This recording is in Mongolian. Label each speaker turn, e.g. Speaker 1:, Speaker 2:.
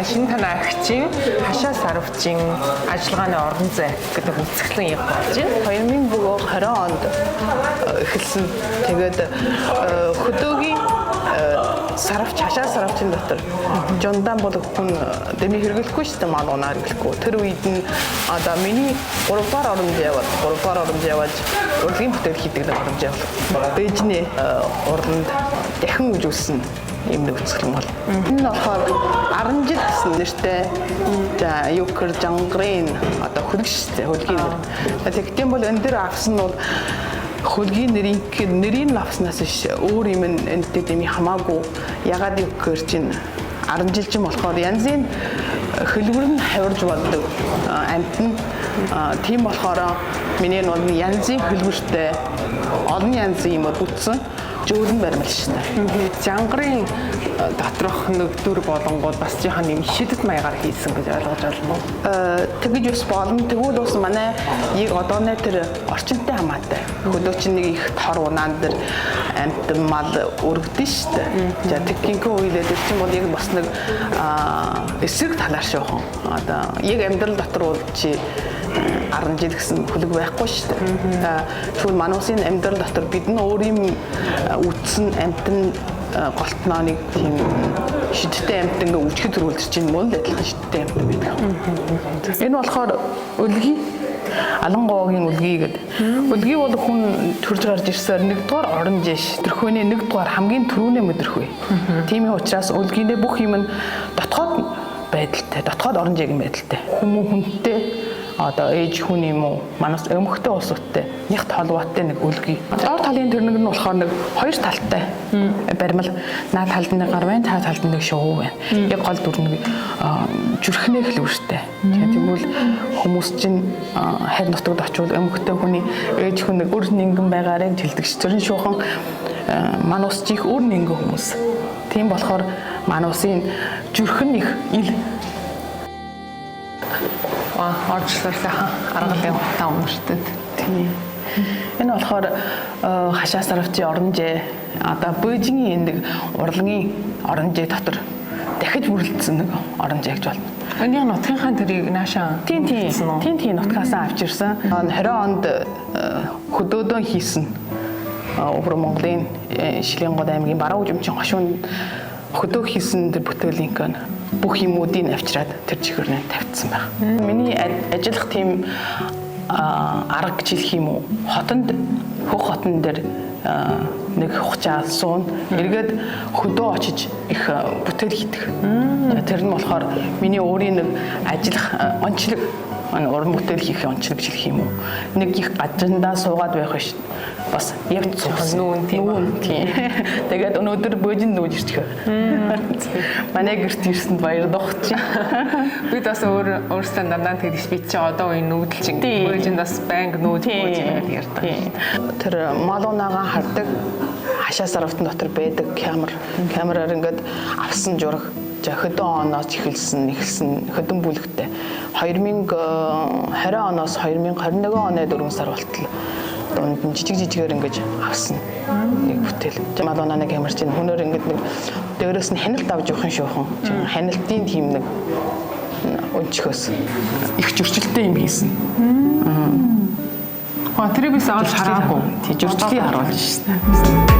Speaker 1: Шинэ танай агчийн хашаа сарвчийн ажиллагааны орон зай гэдэг үзэсгэлэн яг болж байна.
Speaker 2: 2020 онд эхэлсэн. Тэгээд хөдөөгийн сарвч, хашаа сарвчин дотор жундаан бол хүн дэмий хэрэглэхгүй шүү дээ, мал унаа хэрэглэхгүй. Тэр үед нь одоо миний 3 дугаар оронд яваад 3 дугаар оронд яваад урлагийн бүтээл хийдэг нэг оронд явал. Бээжний урланд дахин үжүүлсэн юм нэг үзэсгэлэн бол. Энэ нь болохоор 10 жил гэсэн нэртэй. За юкер жангарын одоо хөлөг шүү дээ, хөлгийн нэр. Тэгтэн бол энэ дээр авсан нь бол хөлгийн нэрийн нэрийг авснаас ш өөр юм энэтэй дэмий хамаагүй. Ягаад юу гэхээр чинь 10 жил чинь болохоор янзын хөлбөр нь хавирж болдог амт нь, тийм болохоор миний нь бол янзын хөлбөртэй олон янзын юм бүтсэн жөөлөн баримл шүү дээ.
Speaker 1: Жангарын доторх нөгдүр болонгууд бас жихан юм шидэт маягаар хийсэн гэж ойлгож байна уу?
Speaker 2: Тэгэж бас болно. Тэгвэл бас манай яг одооны тэр орчинтой хамаатай. Хөлөө чинь нэг их тор унаан дээр амт мал өргөдөн шүү дээ. За тэгхинхүү үеэлээ тэр чинь бол яг бас нэг эсрэг талаар шуухан. Одоо яг амьдрал дотор бол чи 10 жил гэсэн хөлөг байхгүй шүү дээ. Тэгвэл мануусын амьдрал дотор бид нь өөрийн үтсэн амтан голтноо нэг тийм шидтэй амт ингээ үжихэд төрүүлж чинь мөн л адилхан шидтэй амт байдаг. Энэ болохоор өлгий, Алан говийн өлгий гэдэг. Өлгий бол хүн төрж гарч ирсээр нэгдүгээр орон жиш. Тэрхүүний нэгдүгээр хамгийн түрүүний мэдрэхүй. Тийм учраас өлгийний бүх юм нь дотгоод байдалтай, дотгоод орон жигийн байдалтай. Хүмүүн хүнтэй одоо ээж хүн юм уу, манаас өмхтэй улсуудтай нягт холбоотой нэг өлгий. Доор талын тэрнэг нь болохоор нэг хоёр талтай баримл, наад талд нэг гар байна, цаа талд нэг шувуу байна. Яг гол дүр нэг зүрхнээ хэлвэртэй. Тэгвэл хүмүүс чинь харь нутагт очивол өмхтэй хүний ээж хүн нэг өр нэнгэн байгаарэ гэж хэлдэг ш. Тэр нь шуухан манус чих өр нэнгэн хүмүүс. Тийм болохоор манусын зүрх нь их ил.
Speaker 1: Оржлоор сайхан аргалын утаа өмөртөд.
Speaker 2: Тийм. Энэ болохоор хашаа сарвчийн оронжээ. Одоо Бээжингийн энэ нэг урлагийн оронжээ дотор дахиж бүрэлдсэн нэг оронжээ гэж болно.
Speaker 1: Энэ нутгийнхаа тэрийг наашаа.
Speaker 2: Тийм тийм. Тийм тийм, нутгаасаа авчирсан. 20 онд хөдөөдөн хийсэн. Өвөр Монголын Шиленгод аймгийн Баруун хужимчин хошуун хөдөө хийсэн тэр бүтээлийнх нь бүх юмудыг авчираад тэр чихэрнээ тавьчихсан байна. Миний ажиллах тийм арга гэж хэлэх юм уу? Хотонд хөх хотон дээр нэг хугацаа суун эргээд хөдөө очиж их бүтээл хийдэг. Тэр нь болохоор миний өөрийн нэг ажиллах онцлог, уран бүтээл хийх онцлог гэж хэлэх юм уу? Нэг их гаджиндаа суугаад байх биш. Бас явж суусан.
Speaker 1: Нүүн тийм.
Speaker 2: Нүүн тийм. Тэгээд өнөөдөр бөөжин нүүж ирчих. Манай гэрт ирсэнд баярлах чи.
Speaker 1: Бид бас өөр өөрсдөө дандаа тэгдэж би чи одоо үе нүүдэл чинь бөөжинд бас байнга нүүд бөөж гэдэг ярьдаг.
Speaker 2: Тэр малуунагаа хардаг хашаа сарвтан дотор байдаг камер. Камераар ингээд авсан зураг. За хөдөн оноос эхэлсэн хөдөн бүлэгтэй 2020 оноос 2021 оны 4 сар болтол дунд нь жижиг жижигээр ингэж авсан нэг бүтээл. Малуунаа нэг камер чинь хүнээр ингэж нэг дээрээс нь хяналт авч явахын шуухан. Хяналтын тийм нэг өнчхөөс их зөрчилтэй юм хийсэн.
Speaker 1: Тэрийг бис олж хараагүй.
Speaker 2: Тий, зөрчлийг харуулж шээ.